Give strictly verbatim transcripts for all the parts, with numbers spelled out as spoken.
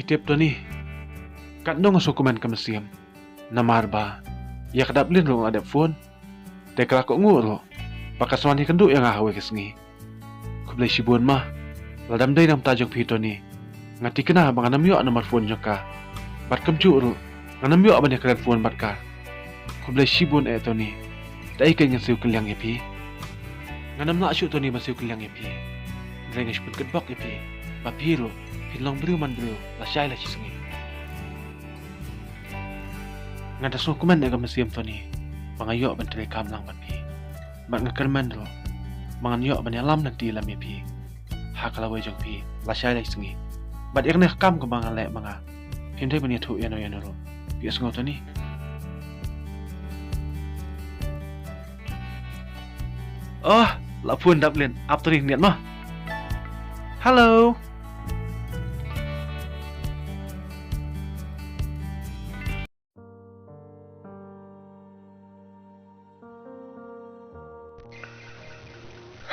Tip Tony, katno nga sngewkmen ka mynsiem. Namar ba ïa ka Daplin ruh nga la dep phone, te ka la kohnguh ruh ba ka sngewbha ïakynduh ïa nga ha kawei ka sngi. Khublei shibun ma. Lada ym dei na ka bynta jong phi Tony, nga thikna ba ngan ym ïoh namar phone jong ka. Bad kumjuh ruh ngan ym ïoh ban ïakren phone bad ka. Khublei shibun eh Tony. Da ei kein ngan siew kylliang ïa phi? Ngan ym lah shuh Tony ban siew kylliang ïa phi. Hynrei nga shu pynkyrpad ïa phi ba phi ruh phin long briew man briew lashai lashisngi. Nga da sngewkmen ïa ka mynsiem Tony ba nga ïoh ban treikam lang bad phi. Bad nga kyrmen ruh ba ngan ïoh ban ïalam lynti lem ïa phi ha ka lawei jong phi lashai lashisngi. Bad ïa kane ka kam kaba nga leh ma nga, phim dei ban ïathuh ïano ïano ruh. Phi ïohsngew Tony? Oh, la phone Daplin. Ap Tony, niat ma. Hello.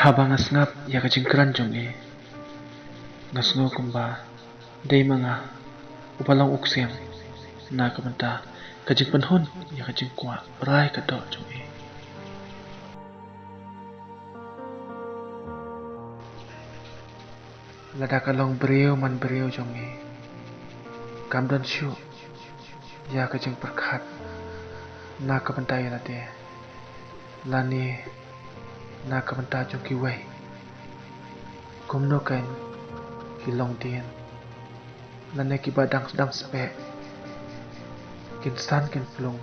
Haba nga sngap ïa ka jingkren jong i, nga sngew kumba dei ma nga uba long u ksiang na ka bynta ka jingpynhun ïa ka jingkwah brai ka doh jong i. Lada ka long briew man briew jong i, kam don shuh ïa ka jingpyrkhat na ka bynta ïa lade lane na ka bynta jong kiwei. Kumno kein ki longdien lane kiba dang sdang speh, kin san kin plung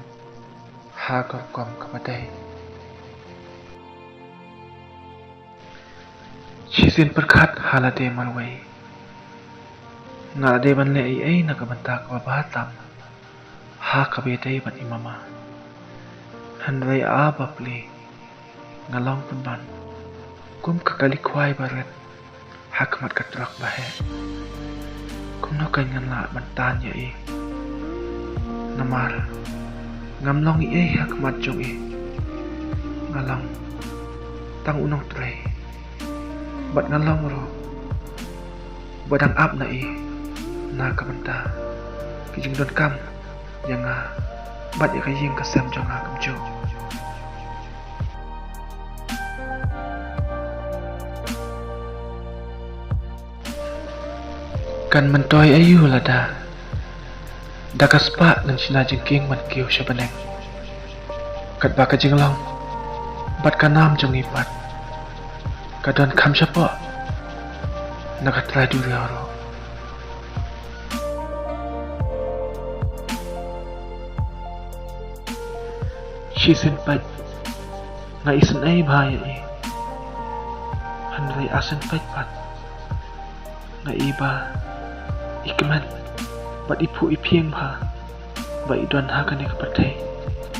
ha ka rukom kaba dei. Shisien pyrkhat ha lade marwei. Nga la dei ban leh ei ei na ka bynta kaba bha tam ha kaba ïadei bad i mama. Hynrei a bapli, nga long pynban kum ka kali khwai barit ha khmat ka trok ba heh. Kumno kein ngan lah ban tan ïa i? Namar ngam long ei ei ha khmat jong i. Nga long tang u nongtrei bad nga long ruh ba dang ap na i na ka bynta ki jingdonkam ïa nga bad ïa ka ïing ka sem jong nga kumjuh. Kan myntoi aïu lada da ka spah ngan shna jingkieng ban kiew sha bneng, katba ka jinglong bad ka nam jong i pat ka don kham shapoh na ka trai duriaw ruh. Shisien pat nga isynei bha ïa i, hynrei ashen pat pat nga i ba i kmen bad i phuh i phieng bha ba i don ha kane ka pyrthei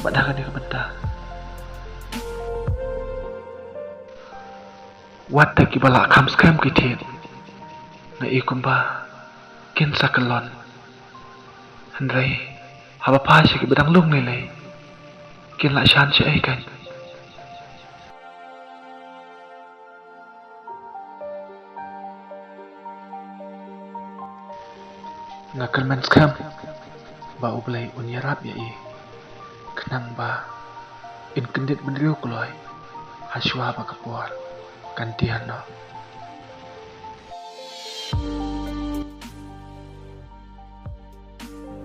bad ha kane ka bynta. Wat da kiba lah kham skhem ki thied, nga i kumba kin sa kyllon. Hynrei haba phai sha kiba dang lung lei lei, kin lah shan shaei kein? Nga kyrmen skhem ba U Blei un ïarap ïa i, khnang ba in kyndit bynriew kloi ha shuwa ba ka por kan dian noh.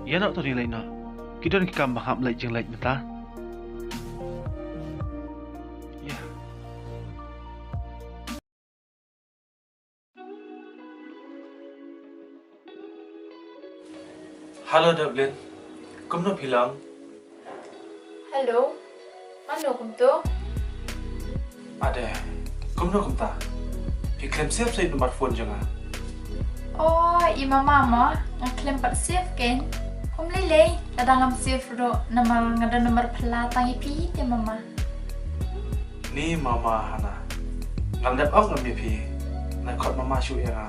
Ïa noh to, ri leit noh. Ki don ki kam ba hap leit jingleit mynta. Ïa. Hello Devlin. Kumno phi long? Hello. Mano kumto? Ade, kumno kumta? Phi khlem save sa ïa u number phone jong nga? Oh, i mama mo, nga khlem pat save kein. Ym lei lei, lada ngam save ruh namar nga don number phylla tang ïa phi te mama. Ni mama Hana. Ngam dep ong ngam ïa phi. Nai khot mama shuh ïa nga.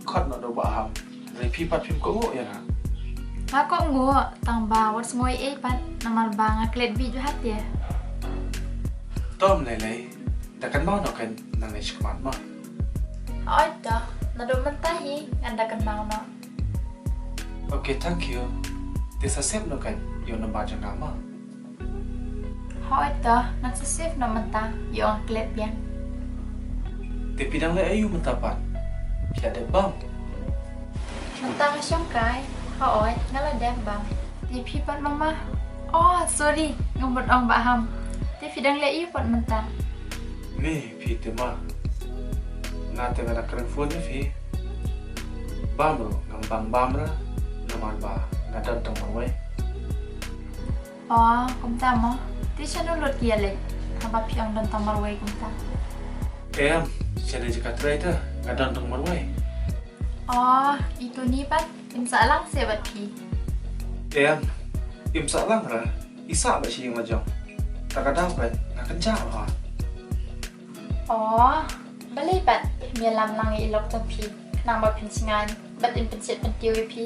Khot noh da u Bah Ham. Hynrei phi pat phim kohnguh ïa nga. Nga kohnguh tang ba wat sngew ei ei pat namar ba nga klet bit ju hat ïa. To ym lei lei. Da kynmaw noh kein nangne shakhmat mo. Hooid to. Naduh mynta hi ngan da kynmaw noh. Okay, thank you. Te sa save noh ka ïa u number jong nga ma. Hooid to, ngan sa save noh mynta, ïoh ngan klet biang. Te phi dang leh aïu mynta pat? Phi la dep bam? Mynta nga shong kai. Hooid, nga la dep bam. Te phi pat mama? Oh, sorry, nga mut ong Bah Ham. Te phi dang leh aïu pat mynta? Me, phi te ma. Nga te nga da kren phone ïa phi. Bam ruh ngam bam bam ra, namar ba nga don tang marwei. Oh, kumta mo. Te shano lut ki ïa leit haba phi ong don tang marwei kumta? Em, sha ne jaka trei te nga don tang marwei. Oh, i Tuni pat im sah lang seh bad phi? Em, im sah lang ra, i sah bad sha ïing la jong. Ta ka daw pat nga kynjah ha. Oh, balei pat phim ïalam lang ïa i lok jong phi, khnang ba phin sngewbha bad in pynshet pyntiew ïa phi?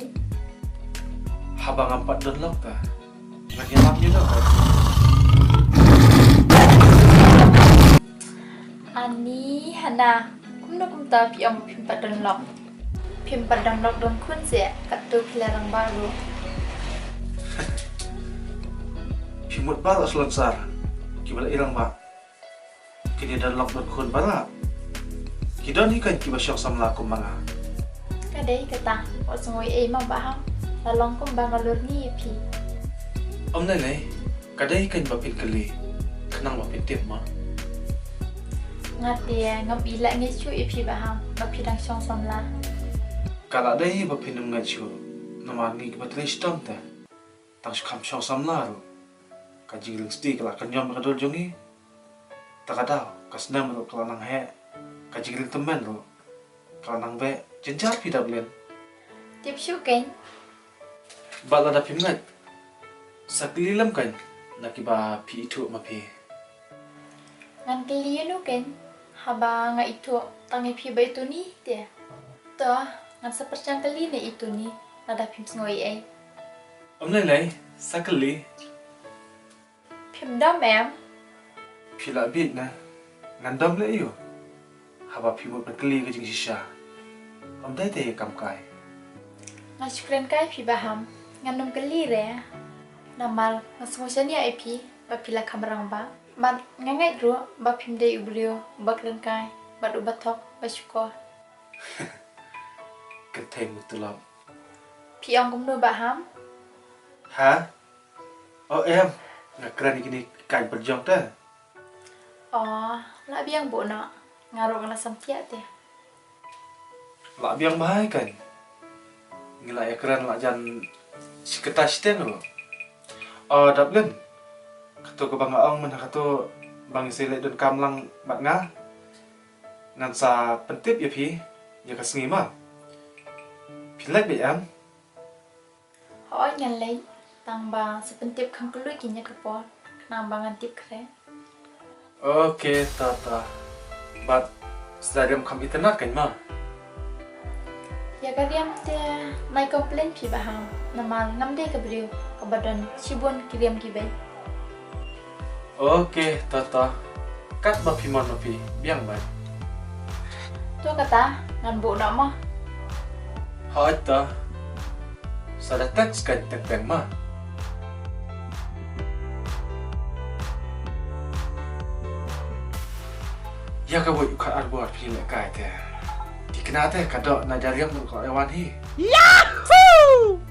Haba ngam pat don lok ta, ngan ïalam ïa lok. Ani Hana, kumno kumta phi ong phim pat don lok? Phim pat don lok don khun seh, katto phi la rangbah ruh. Phi mut baroh Salonsar kiba la i rangbah kin ïa don lok don khun baroh. Ki don hi kan kiba shong samla kum ma nga. Ka dei kata, wat sngew ei ei ma Bah Ham, la long kumba nga lur ngi ïa phi. Ym lei lei, ka dei kan ba phin kylli, khnang ba phin tip ma. Nga te ngam i lah ngeit shuh ïa phi Bah Ham, ba phi dang shong samla. Ka la dei ba phin ym ngeit shuh, namar ngi kiba trei shitom te tang shu kham shong samla ruh. Ka jingring sti ka la kynjom ka dur jong ngi. Ta ka daw, ka snem ruh ka la nang heh, ka jingring tymmen ruh ka la nang beh, jynjar phi dap lin. Tip shuh kein. Bad lada phim ngeit, sa kylli lem kein na kiba phi ithuh ma phi. Ngan kylli ïa no kein, haba nga ithuh tang ïa phi bad i Tuni te. To, ngan sa pyrshang kylli na i Tuni, lada phim sngew ei ei. Ym lei lei, sa kylli. Phim dom em? Phi lah bieit na, ngan dom leh aïu? Haba phi mut ban kylli ka jingshisha. Ym dei te ïa kam kai. Nga shu kren kai phi Bah Ham, ngan ym kylli re. Namar nga sngew shaniah ïa phi ba phi la kham rangbah. Bad nga ngeit ruh ba phim dei u briew uba kren kai bad uba thok ba shukor. Kynthei mutulop. Phi ong kumno Bah Ham? Ha? Oh em, nga kren ïa kine ki kaiñ pyrjong te. Oh, lah biang buh noh. Nga ruh nga la samthiah te. Lah biang bha ïa kane. Ngi lah ïa kren lah jan shi katta shiteng ruh. Oh, dap lin. Kato kaba nga ong mynta kato ba ngi sa leit donkam lang bad nga. Ngan sa pyntip ïa phi ïa ka sngi ma. Phi leit beit em? Hooid ngan leit, tang ba sa pyntip kham kylluid kine ki por, khnang ba ngan tip khreh. Ok, ta ta. Bad sa riam kham itynnad kein ma. Ïa ka riam te, nai complain phi Bah Ham, namar ngam dei ka briew kaba don shibun ki riam kiba. Ok, ta ta. Katba phi mon ma phi, biang beit. To kata, ngan buh noh ma. Hooid ta. Sa da text kein teng teng ma. Ïa ka buit u khat arbor phi leh kai te. Thikna te ka doh na jariam ka wan hi. Yahoo!